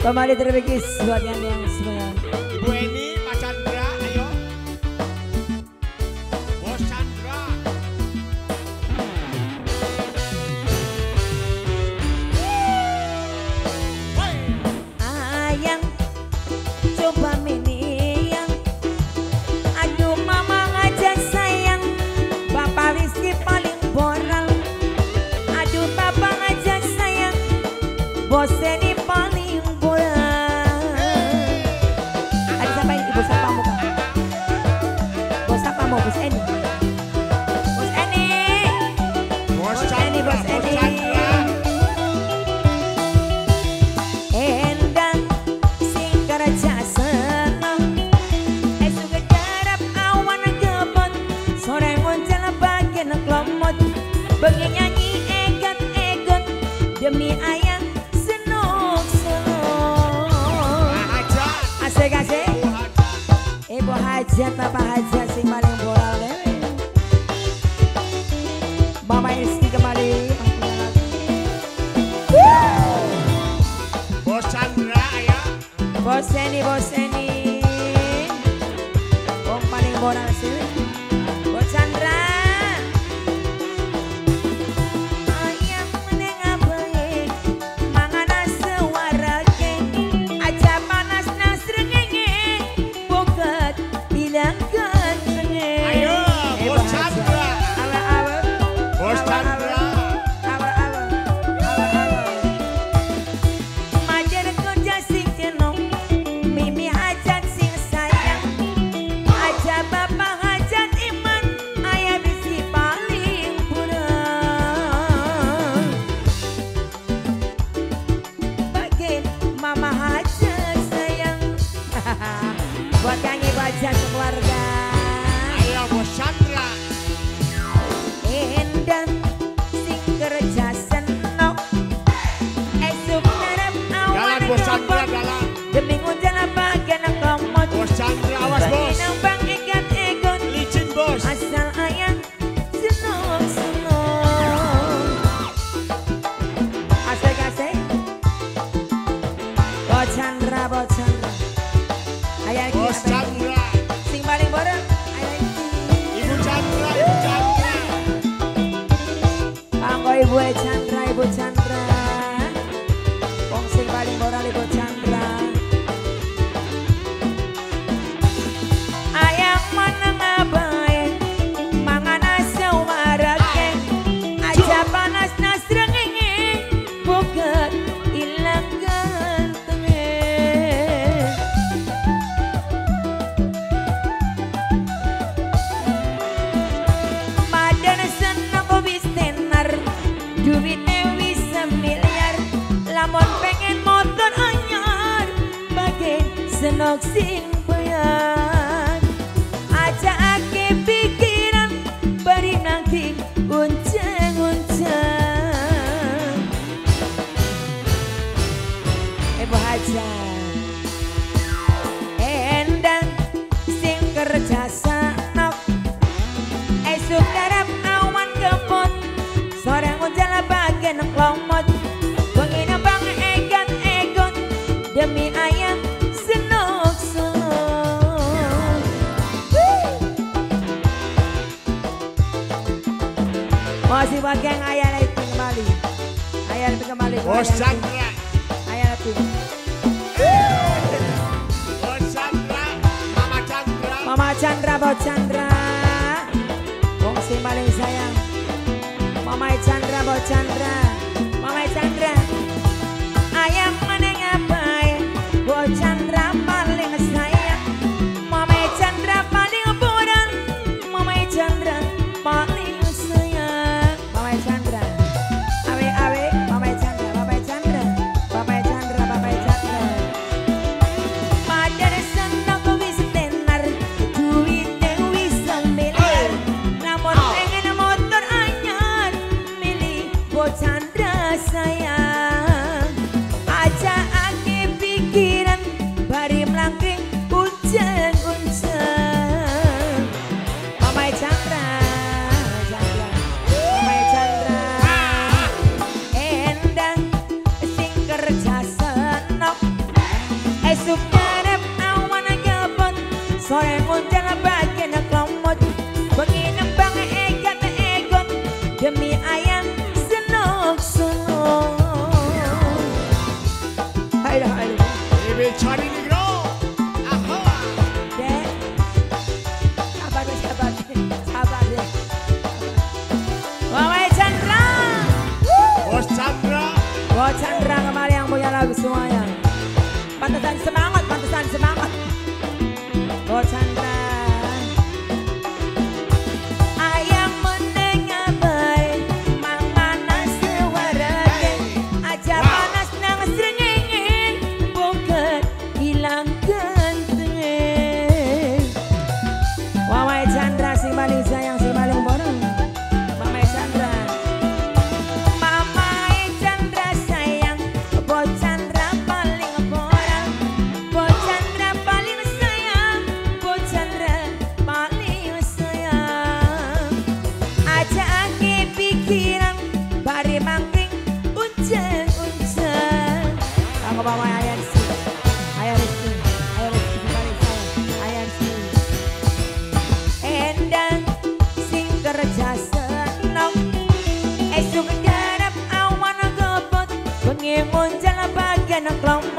Kembali terlebih buat yang semuanya. Ibu Eni, Pak Chandra, ayo. Bos Chandra. Ayang, coba mini yang. Aduh mama ngajak sayang, Bapak Rizky paling boral. Aduh bapak ngajak sayang, Bos Eni paling boral. Ada siapa ini? Ibu siapa mau? Bos siapa mau? Bos Eni. Bos Eni. Bos Eni, Bos Eni. Endang sing kerja seneng, esuk garap awan kebon, sore ngoncal bagian klomot, bengi nyanyi egot-egot demi ayang senok senok. Asik asik. Ibu hajat, bapak hajat sing paling boral dewe. Mama Rizky kembali. Bos Chandra, ayo. Bos Eni, Bos Eni. Wong paling boral sih. Bos Chandra. Ayam meneng abae, mangan sewarake, aja panas nang srengenge, boket ilang gantenge. Ayo, Bos Chandra. Awe awe. Bos Chandra. Awe awe. Awe awe. Majer kerja sing kenong, mimi hajat sing sayang, aja bapak hajat iman, ayah bisi paling kurang. Bagian mama hajat sayang. Buat kang ibu hajat sekeluarga. Ayo Bos Chandra. Endang sing kerja senok, esuk ngarep awan Jalan Bos Chandra, kebon, jalan. demi ngunjal bagian klomot, Bos Chandra, awas bengi bos. nambang ikan egon, Licin bos. asal ayang senok senok. Asik asik. Bos Chandra, Bos Chandra. Ayah iki, Bos apa iki? Chandra. Sing paling borong, ayah iki. Ibu Chandra, Ibu Chandra. Manggo Ibu Chandra, Ibu Chandra. Wong sing paling moral Ibu Chandra. Ayang meneng abae, mangan sewarake, aja panas nas srengenge, boget ilang gantenge. Madan seneng wis tenar, duwite wis semiliar, lamun pengen motor anyar, bagen senok sing bayar. Aja ake pikiran, bari nangking unceng-unceng. Ibu hajat. Endang sing kerja senok, esuk garap awan kebon, sore ngunjal bagian klomot, bengi nembang egot-egot demi ayang senok senok. Masih buat geng ayah lagi kembali, ayah lebih kembali. Bos Chandra. Ayah lebih. Bos Chandra, Mama Chandra. Mama Chandra, Bos Chandra. Wong sing paling sayang. Mama Chandra, Bos Chandra. Mama Chandra. Ayam meneng abae, Bos Chandra paling sayang. Mama Chandra paling boran, Mama Chandra paling sayang. Mama Chandra. Awe awe, Mama Chandra, Mama Chandra. Mama Chandra, Mama Chandra. Madar seneng wis tenar, duwite wis semiliar, namun pengen motor anyar, milih Bos Chandra sayang. Aja ake pikiran, bari mlangkring unceng-unceng. Mama Chandra, Chandra, Mama Chandra. Endang sing kerja senok, semuanya. Pantesan semangat, pantesan semangat. Bo Chandra. Ayam menengah bae, mangana sewarake. Aja panas nang srengenge, bongket hilang gantenge. Mamai Chandra sing paling sayang, sing paling borong. Mamai Chandra. Mamai Chandra sayang, Bo Chandra paling borong. Bo Chandra paling sayang, Bo Chandra paling sayang. Aja ake pikiran, bari mangkring uncen-uncen. Aku bawa ayah sih, ayah Rizky, ayah Rizky sing paling sayang, ayah Rizky. Endang sing kerja senok, esuk garap awan gebot, bengi nguncal bagian kelompok.